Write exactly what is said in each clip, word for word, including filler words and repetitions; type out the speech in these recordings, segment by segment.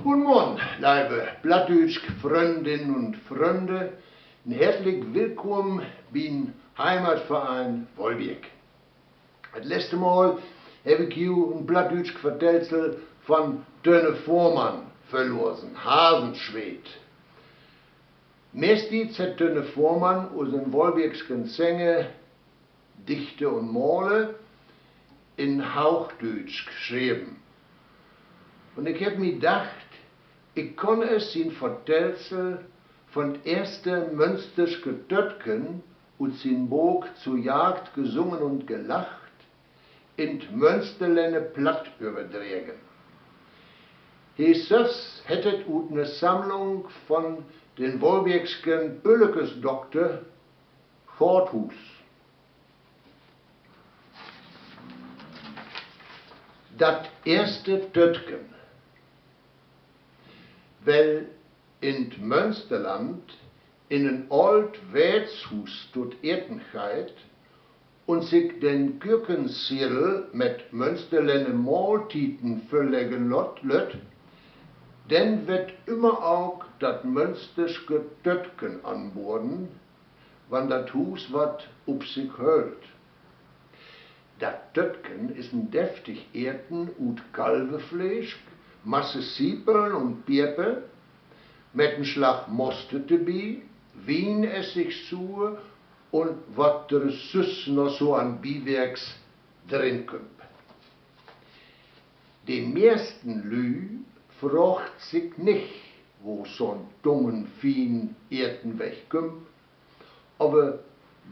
Guden Morgen, leive plattdüütsch Fröndinnen un Frönde, un hartlich willkamen bi'n Heimatverein Wolbeck. Dat letzte Mal heff ik ju en plattdüütsch Vertellsel von Tönne Fohrmann vörlasen, Hasensweet. Meesttiets hett Tönne Fohrmann, usen Wolbecksken Sänger, Dichter un Maler, in Hauchdüütsch schreven. Un ik hebb mi dacht, ik kunn es sien Vertellsel von 't eerste mönsterske Töttken ut sien Book Zur Jagd gesungen und gelacht in 't Mönsterlänner Platt överdregen. He sölvst hett et ut 'ne Sammlung von den Wolbecksken Püllekesdokter Gaathuus. Dat eerste Töttken. Well in 't Mönsterland in en oolt Weertshuus to't Eten geiht un sik den Kükensieddel met Mönsterlänner Mahltieden vörleggen lott, lött, denn wett ümmer ok dat mönsterske Töttken anboden, wann dat Huus wat up sik höllt. Dat Töttken is en deftig Eten ut Kalvefleesch, Masse Siepeln un Pieper, met en Slag Mostert dorbi, Wienessig, Suer un wat dor süss noch so an Biwerks drin kümmt. De meersten Lüü fraagt sik nich, wo so'n tungenfien Eten weg kümmt, aver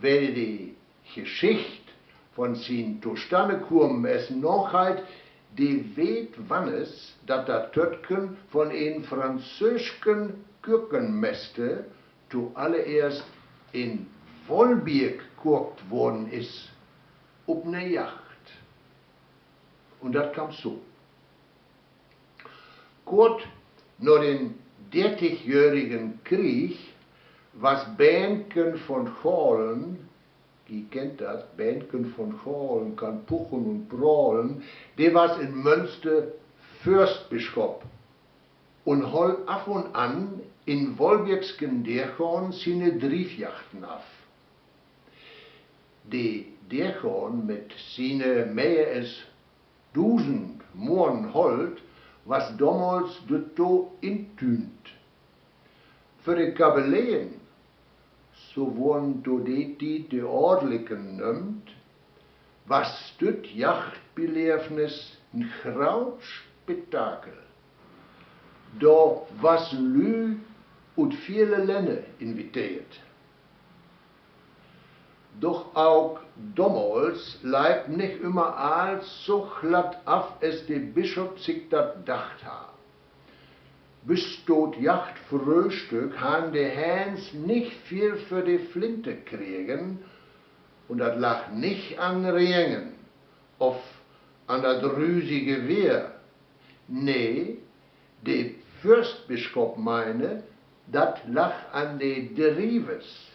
well de Geschicht von sien Tostannekomen es nageiht, de weet wanners, dat dat Töttken von en franzöösken Kükenmester toallereerst in Wolbeck kookt worrn is, up 'ne Jacht. Un dat kamm so. Kort na den Dertigjöhrigen Krieg was Bäänken von Galen, ji kennt dat, Bäänken von Galen kann puchen un prahlen, de was in Mönster Förstbischop un holl af un an in Wolbecksken Deergaorn siene Driefjachten af. De Deergaorn mit siene mehr es dusend Moorn Holt was domals dorto intüünt. För de Kabeleren, so worrn to de Tiet de Adligen nöömt, was düt Jachtbeleevnis en graut Spektakel. Dor wassen Lüü ut vele Länner inviteert. Doch auk domals leip nich ümmer alls so glatt af, as de Bischop sik dat dacht harr. Bis to't Jachtfröhstück harrn de Hens nich veel vör de Flinte kregen, un dat lag nich an Regen of an dat rüsige Weer. Nee, de Förstbischop meine, dat lag an de Drievers,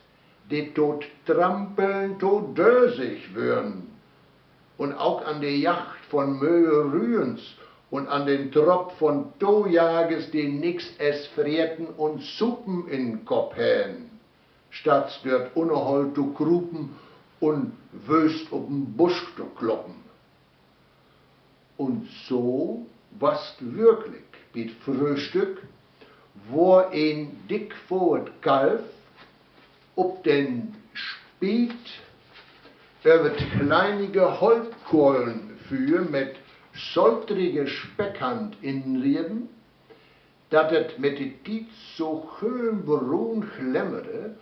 de to't Trampeln to dösig wörrn, un auk an de Jacht von möe Rüens un an den Tropp von Tojagers, de nix es Freten un Supen in'n Kopp harrn, statt dör't Unnerholt to krupen un wööst op en Busk to kloppen. Un so was 't würklik bi't Fröhstück, wor en dick fohrt Kalf op den Spiet över 't kleinige Holtkohlenfüer met soltrige Speckhand inreven, dat et met de Tiet so schöön bruun glemmere,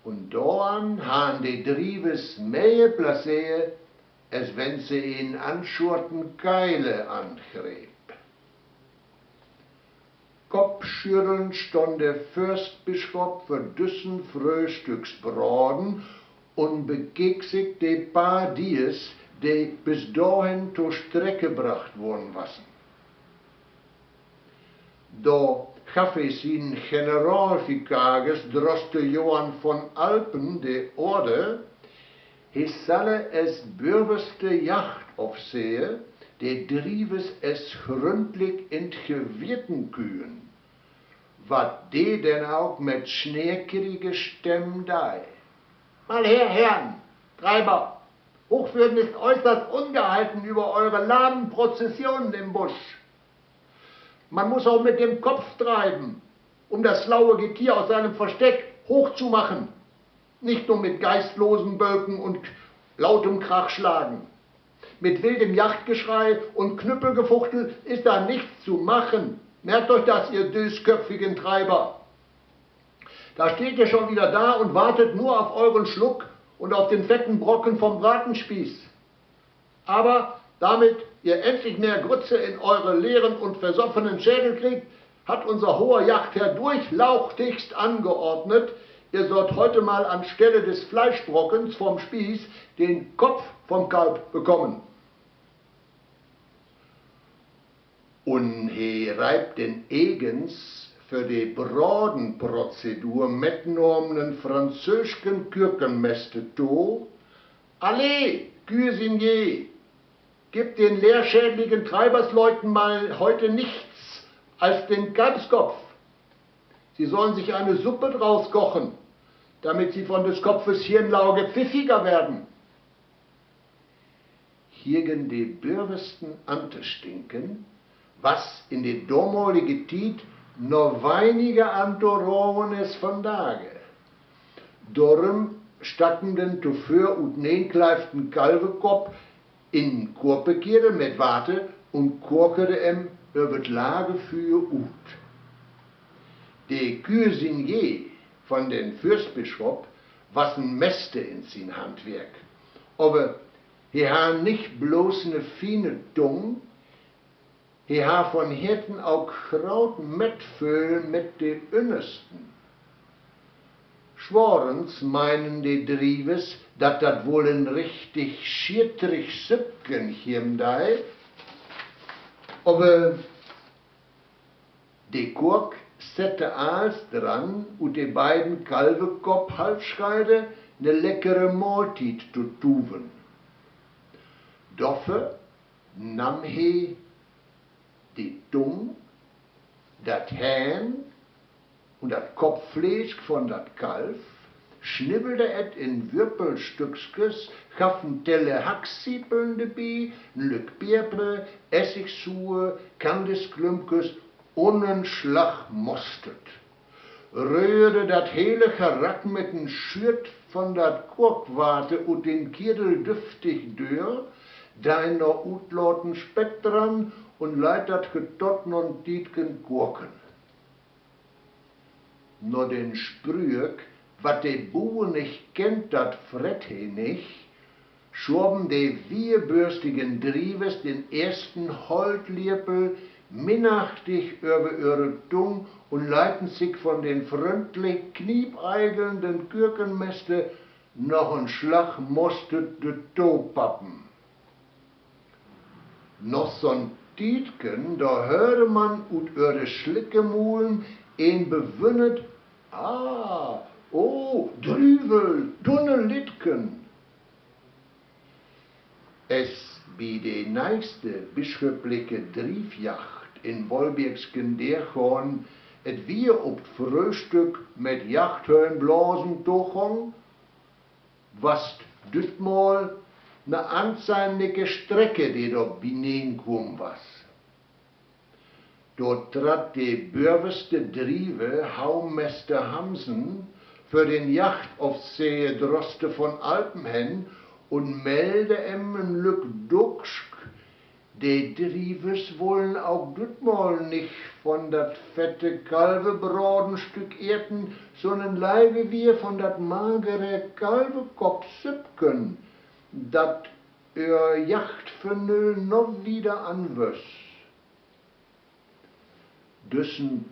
un doran harrn de Drievers mehr Pläseer, as wenn se en anschoten Keile angreep. Koppschüddelnd stunn de Förstbischop vör düssen Fröhstücksbraden un bekeek sik de paar Diers, de bis dohen to Strecke bracht worrn wassen. Do gaff he sien Generalvikarius, Droste Johann von Alpen, de Order, he salle es böverste Jagdoffizier de Drievers es gründlik in't Gewieten küen, wat de denn ok mit snekerige Stemm dei. Mal her, Herren Treiber! Hochwürden ist äußerst ungehalten über eure lahmen Prozessionen im Busch. Man muss auch mit dem Kopf treiben, um das schlaue Getier aus seinem Versteck hochzumachen. Nicht nur mit geistlosen Bölken und lautem Krach schlagen. Mit wildem Jagdgeschrei und Knüppelgefuchtel ist da nichts zu machen. Merkt euch das, ihr dösköpfigen Treiber. Da steht ihr schon wieder da und wartet nur auf euren Schluck und auf den fetten Brocken vom Bratenspieß. Aber damit ihr endlich mehr Grütze in eure leeren und versoffenen Schädel kriegt, hat unser hoher Jagdherr durchlauchtigst angeordnet, ihr sollt heute mal anstelle des Fleischbrockens vom Spieß den Kopf vom Kalb bekommen. Un he reip den egens för de Bradenprozedur metnahmenen franzöösken Kükenmester to: Allez, cuisinier, gib den lehrschädligen Treibersleuten mal heute nichts als den Kalbskopf. Sie sollen sich eine Suppe draus kochen, damit sie von des Kopfes Hirnlauge pfiffiger werden. Hiegen de Böversten antostinken, was in de domalige Tiet noch weiniger antoragen es vandage. Dorüm stack em den tovör utneenkleiften Kalvekopp in en Koperketel met Water un kokerde em över 't lage Füer ut. De Cuisinier von den Fürstbischop was en Mester in sien Handwerk. Aver he harr nich blots ne fiene Tung, he harr von Herten ok groot Metföhl mit de Ünnersten. Swarens meinen de Drievers, dat dat woll en richtig schietrig Süppken gieven dei, aver de Kock sette alls dran, ut de beiden Kalvekopp-Halfscheide ne leckere Mahltiet to tuven. Doför nahm he de Tung, dat Hern un dat Koppfleesch von dat Kalf, snibbelde et in Würpelstückskes, gaff en Telle Hackziepeln dorbi, en lück Peper, Essigsuur, Kandisklümpkes un en Slag Mostert. Röhrde dat hele Garack mit en Schütt von dat Kookwater ut den Kedel düftig dör, dei noch utlaten Speck dran un leit dat Getott noch en Tiedken koken. Na den Sprüük: Wat de Buur nich kennt, dat frett he nich, schoven de wierbörstigen Drievers den eersten Holtliepel minnachtig över öhre Tung un leiten sik von den fründlich kniepeigelnden Kükenmester noch en Slag Mostert dorto pappen. Na so'n Tiedken, dor höörde man ut öhre Slickemulen en bewunnert: Ah, oh, Drüvel, Dunnerlittken! Es bi de nächste bischöpliche Drievjacht in Wolbecksken Deergoorn et wier op 't Fröhstück mit Jachthöörnblasen togong, was 't dütmal ne anseihnlike Strecke, de dor bineen kamen was. Dor tratt de böverste Driever, Haumester Hamsen, för den Jachtoffizeer Droste von Alpen hen un melde em en lück ducksk: De Drievers wullen ok dütmal nich von dat fette Kalvebradenstück eten, sünnern leiver wier von dat magere Kalvekoppsüppken, dat öhr Jachtvernull no wieder anwöss. Düssen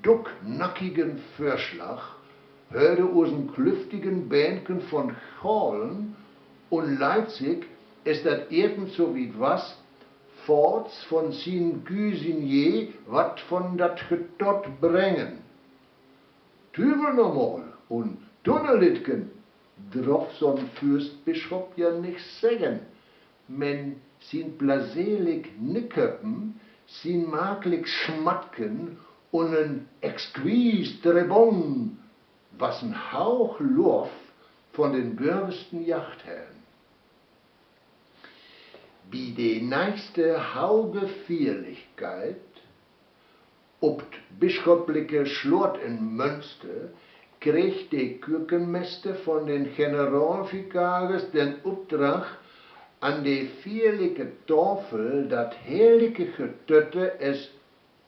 ducknackigen Vörslag höörde usen klüftigen Bäänken von Gahlen un leit sik, es dat Eten so wiet was, foorts von sien Cuisinier wat von dat Getott brengen. Tüvel nochmal un Dunnerlittken droff so'n Fürstbischop ja nich seggen, men Sien blaseerlik Nickköppen, sien maklik Smatken un en exquis très bon was en hauch Loff von den böversten Jachtherrn. Bi de nächste Hauge Fierlichkeit op't bischöpplike Slott in Mönster kreeg de Kürkenmester von den Generalvikaris den Updrag, an de fierlike Tafel dat herrlike Getötte es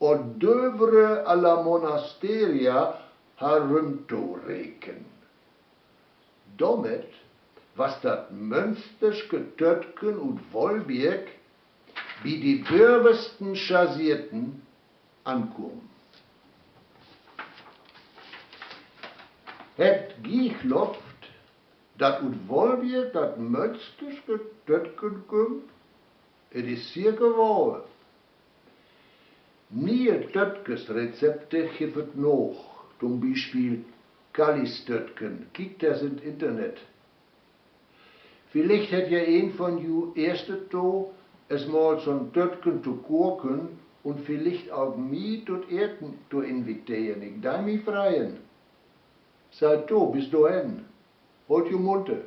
hors d'œuvre à la Monasteria harümtoreken. Dormit was dat mönsterske Töttken ut Wolbeck bi de böversten Chargierten ankamen. Hebbt ji glöövt, dat ut Wolbeck dat mönsterske Töttken kümmt? Et is seker wahr. Niee Töttkesrezepte gifft et noch, to'n Bispeel Kallistöttken, kiekt es in't Internet. Villicht hett ja een von ju Eerste to, es mal so'n Töttken to koken un villicht ok mi to't Eten to inviteren. Ik dei mi freien. Sei to, bis dohen, hoolt ju munter.